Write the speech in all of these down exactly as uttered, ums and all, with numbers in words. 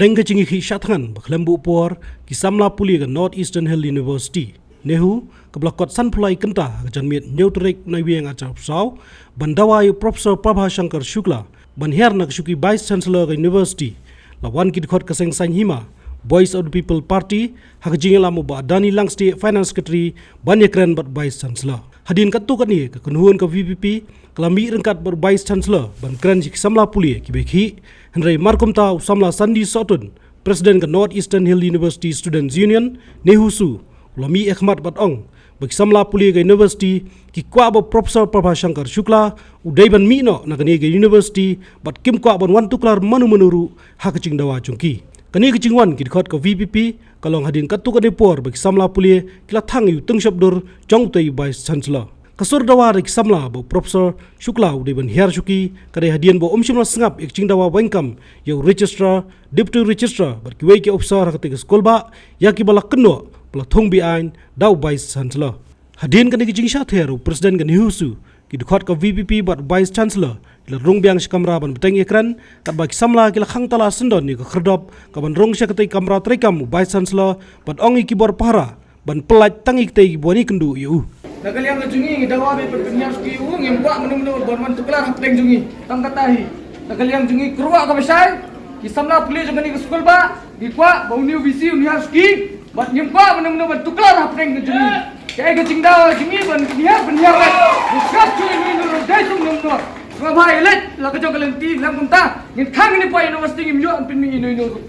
Ïa ka jingïakhih shah thngan ba khlem buh por, ki samla pule ka North Eastern Hill University, NEHU, kaba la kot sanphew lai kynta ha ka janmiet hynñiew tarik Naiwieng arphew saw, ban dawa ïa u Professor Prabha Shankar Shukla ban hiar na ka shuki Vice Chancellor ka University, la wan ki dkhot ka seng saiñ hima Voice of the People Party ha ka jingïalam u Bah Dani Langstieh, Finance Secretary, ban ïakren bad Vice Chancellor. Hadien katto katne, ka kynhun ka VPP ka la mih ryngkat bad Vice Chancellor ban kren sha ki samla pule kiba ïakhih, hynrei markumta u samla Sandi Sohtun, President ka North Eastern Hill University Students Union, NEHUSU, u la mih hakhmat bad ong ba ki samla pule ka university ki kwah ba Professor Prabha Shankar Shukla u dei ban mih noh na kane ka university bad kim kwah ban wan tuklar mano mano ruh ha ka jingdawa jong ki. Kane ka jingwan ki dkhot ka VPP ka long hadien katto katne por ba ki samla pule ki la thang ïa u tyngshop dur jong utei u Vice Chancellor. Ka sur dawa da ki samla ba u Professor Shukla u dei ban hiar shuki ka dei hadien ba um shym la sngap ïa ka jingdawa weng kam ïa u Registrar, Deputy Registrar bad kiwei ki ophisar ha katei ka skulbah, ïa kiba la kynnoh ba la thung beaiñ da u Vice Chancellor. Hadien kane ka jingshah ther, u President ka NEHUSU, ki dkhot ka VPP bad Vice Chancellor ki la rung biang sha kamra ban bteng ïakren, katba ki samla ki la khang tala syndon ïa ka khyrdop kaban rung sha katei ka kamra treikam u Vice Chancellor bad ong ïa ki bor pahara ban pyllait tang ïa kitei kiba wan ïakynduh ïa u. Na ka liang ka jong ngi, ngi dawa ba pynhiar shuki ïa u, ngim kwah mano mano ban wan tuklar hapdeng jong ngi. Tang kata hi. Na ka liang jong ngi, kyrwoh kaba shai, ki samla pule jong kane ka skulbah, ngi kwah ba une u VC un hiar shuki, bad ngim kwah mano mano ban tuklar hapdeng ka jong ngi. Kaei ka jingdawa jong ngi ban hiar, ban hiar lait. Ngi sngap shuh ïa u, ïa u, ïa u, dei shuh ïa u. Sngap ha ïa leit la ka jong ka lynti, lem kumta ngin khang ïa une u university, ngim ïoh ban pynmih ïa u, ïa u.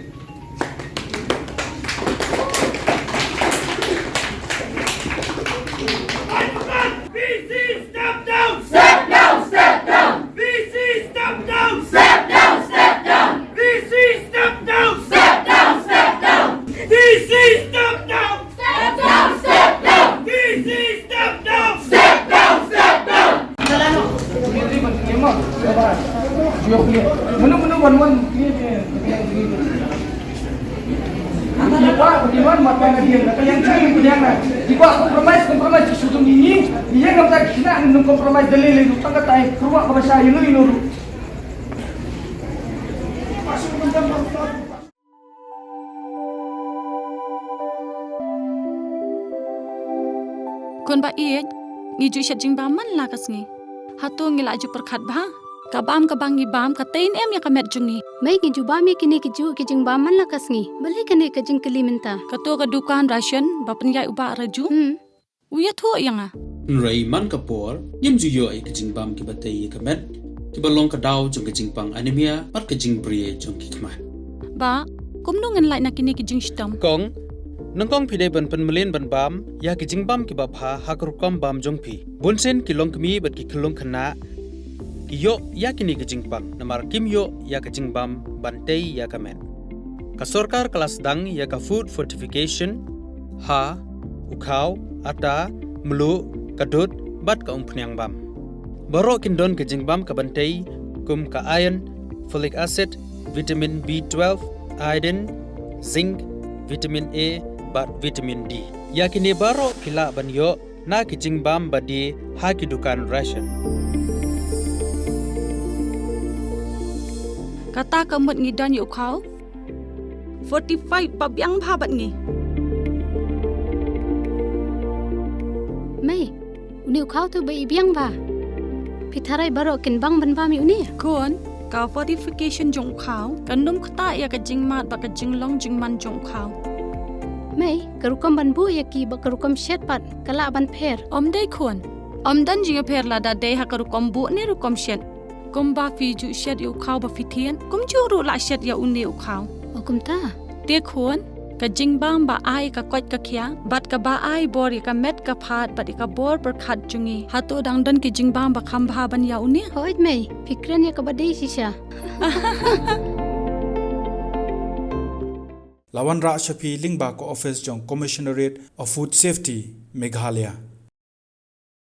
VC, step down! Step down, step down! VC, step down! Step down, step down! VC, step down! Step down, step down! VC, step down! Step down, step down! VC, step down! Step down, step down! Mano, mano, wan, wan. Di ba, di ba, mat wan, di ba, di ba, di ba, compromise, compromise, shu shu ni, ni, ni, ngam ta kina, ngam compromise, dalil, lu, tang ka tai, kyrwoh kaba shai, lu, lu, lu. Khun ba ïeit, ngi ju shet jingbam man la ka sngi. Hato ngi la ju pyrkhat bha? Ka bam kaba ngi bam ka tei ne em ïa ka met jong ngi? Mei, ngi ju bam ïa kine ki ju ki jingbam man la ka sngi. Balei kane ka jingkylli mynta? Kato ka dukan ration ba pynïaid u Bah Raju. Hmm. U ïathuh ïa nga. Hynrei man ka por, ngim ju ïoh ïa ki jingbam kiba tei ïa ka met, kiba long ka daw jong ka jingpang anemia bad ka jingbri jong ki khmat. Bah, kumno ngin lait na kine ki jingshitom? Kong, nyngkong phi dei ban pynmlien ban bam ïa ki jingbam kiba bha ha ka rukom bam jong phi. Bunsien ki longkmie bad ki khyllung khynnah ki ïoh ïa kine ki jingpang namar kim ïoh ïa ka jingbam ban tei ïa ka met. Ka sorkar ka la sdang ïa ka food fortification ha u khaw, ata, mluh, ka dud bad ka umphniang bam. Baroh kin don ka jingbam kaban tei kum ka iron, folic acid, vitamin B twelve, iodine, zinc, vitamin A bad vitamin D. Ïa kine baroh phi lah ban ïoh na ki jingbam ba die ha ki dukan ration. Kata ka mut ngi don ïa u khaw fortified ba biang bha bad ngi. Mei, une u khaw tu ba i biang bha. Phi tharai baroh kin bang ban bam ïa une? Khun, ka fortification jong u khaw kan ym ktah ïa ka jingmad bad ka jinglong jingman jong u khaw. Mei, ka rukom ban buh ïa ki bad ka rukom shet pat ka lah ban pher? Ym dei khun. Ym don jingpher lada dei ha ka rukom buh ne rukom shet. Kumba phi ju shet ïa u khaw ba phi thied, kumjuh ruh lah shet ïa une u khaw. O kumta? Te khun, ka jingbam ba ai ka koit ka khiah bad kaba ai bor ïa ka met ka phad bad ïa ka bor pyrkhat jong ngi, hato dang don ki jingbam ba kham bha ban ïa une? Hooid mei, phi kren ïa kaba dei shisha. La wanrah sha phi lyngba ka office jong Commissionerate of Food Safety, Meghalaya.